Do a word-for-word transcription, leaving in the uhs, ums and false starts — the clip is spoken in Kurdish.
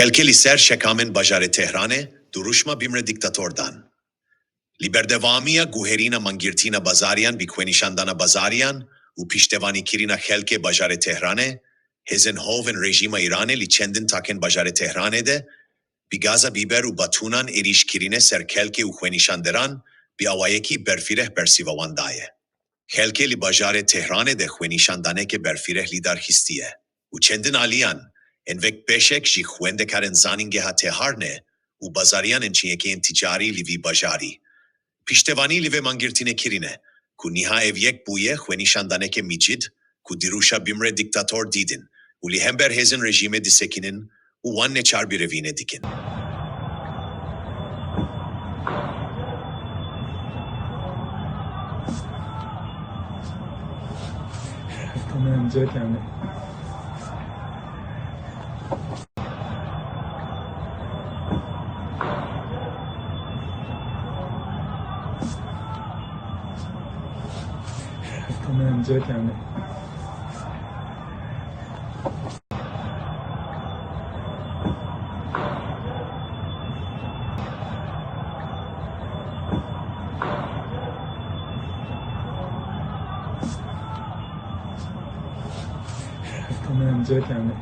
Xelkê li ser şekamên bajarê Tehranê dirûşma bimre dîktator dan. Li berdewamiya guherîna mangirtina bazariyan bi xwenîşandana bazariyan û piştevanîkirina xelkê bajarê Tehranê, hêzên hovên rejîma Îranê li çendin takên bajarê Tehranê de bi gaza bîber û batûnan êrîş kirine ser xelkê û xwenîşanderan, bi awayekî berfireh bersiva wan daye. Xelkê li bajarê Tehranê de xwenîşandaneke berfireh li dar xistiye û çendin aliyan, ên wek beşek ji xwendekarên zanîngeha Teharnê û bazariyan ên çiyekeyên ticarî li vî bajarî, piştevanî li vê mangirtînê kirine, ku niha ev yek bûye xwenîşandaneke micid, ku dirûşa bimre dîktator dîtin û li hember hêzên rejîmê disekinin û wan neçar birevîne dikin. Tamam, cek yani. Tamam, cek yani. Tamam, cek yani.